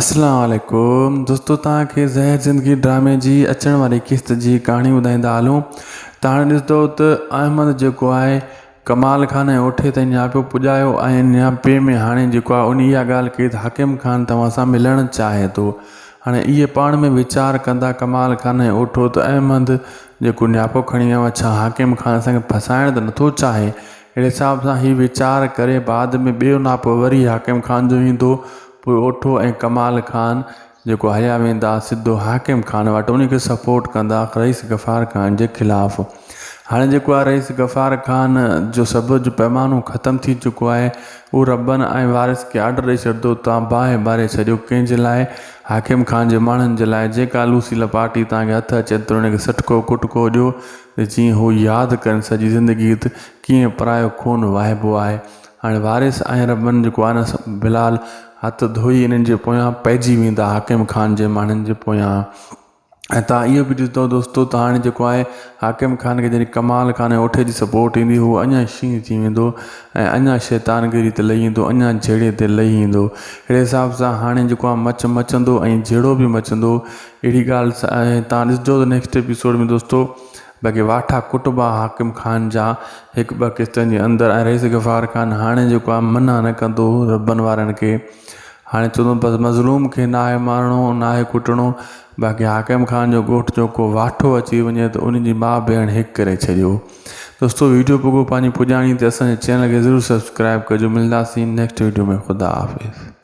اسلام عليڪم دوستو توهان کي زهر زندگي ڊرامي جي اچڻ واري قسط جي ڪهاڻي ٻڌائيندا هلون ته هاڻي ڏسندو ته احمد جيڪو آهي ڪمال خان ۽ اوٺي تائين نياپو پڄايو ۽ نياپي ۾ هاڻي جيڪو آهي ان اها ڳالهه ڪئي ته حاڪم خان توهان سان ملڻ چاهي ٿو هاڻي اهي پاڻ ۾ ويچار ڪندا ڪمال خان ۽ اوٺو ته احمد جيڪو نياپو کڻي آيو آهي ڇا حاڪم خان اسان کي ڦاسائڻ ته نٿو چاهي اهڙي حساب سان هي ويچار ڪري بعد ۾ ٻيو ناپو وري حاڪم خان جو ايندو پوء اوٺو ۽ ڪمال خان جيڪو هليا ويندا سڌو حاڪم خان وٽ ان کي سپورٽ ڪندا رئيس غفار خان جي خلاف. هاڻي جيڪو آهي رئيس غفار خان جو صبر جو پيمانو ختم ٿي چڪو آهي اهو ربن ۽ وارث کي آرڊر ڏئي ڇڏندو توهان باهه ٻاري ڇڏيو ڪنهن جي لاء حاڪم خان جي ماڻهن جي لاء جيڪا لوسي لپاٽي توهان کي هٿ اچي ته ان کي سٽڪو ڪٽڪو ڏيو ته جيئن هو ياد ڪن سڄي زندگي ته ڪيئن پرايو خون واهبو آهي. هاڻي وارث ۽ ربن جيڪو آهي نه بلال هٿ ڌوئي انهن جي پويان پئجي ويندا حاڪم خان جي ماڻهن جي پويان ۽ تان اهو به ڏسندو دوستو ته هاڻي جيڪو آهي حاڪم خان کي جڏهن ڪمال خان ۽ اوٺي جي سپورٽ ايندي هو اڃا شينهن ٿي ويندو ۽ اڃا شيطان گيري تي لهي ايندو اڃا جهيڙي تي لهي ايندو اهڙي حساب سان هاڻي جيڪو آهي مچ مچندو ۽ جهيڙو به مچندو اهڙي ڳالهه تان ڏسجو ته نيڪسٽ ايپيسوڊ ۾ دوستو باقي واٺا ڪٽبا حاڪم خان جا هڪ ٻه قسطن جي اندر ۽ رئيس غفار خان هاڻي جيڪو آهي منع نه ڪندو ربن وارن کي هاڻي چوندو بس مظلوم کي ناهي مارڻو ناهي ڪٽڻو باقي حاڪم خان جو ڳوٺ جو ڪو واٺو اچي وڃي ته ان جي ماء ڀيڻ هڪ ڪري ڇڏيو دوستو ويڊيو پڳو پنهنجي پڄاڻي تي اسان جي چينل کي ضرور سبسڪرائب ڪجو ملنداسين نيڪسٽ ويڊيو ۾ خدا حافظ.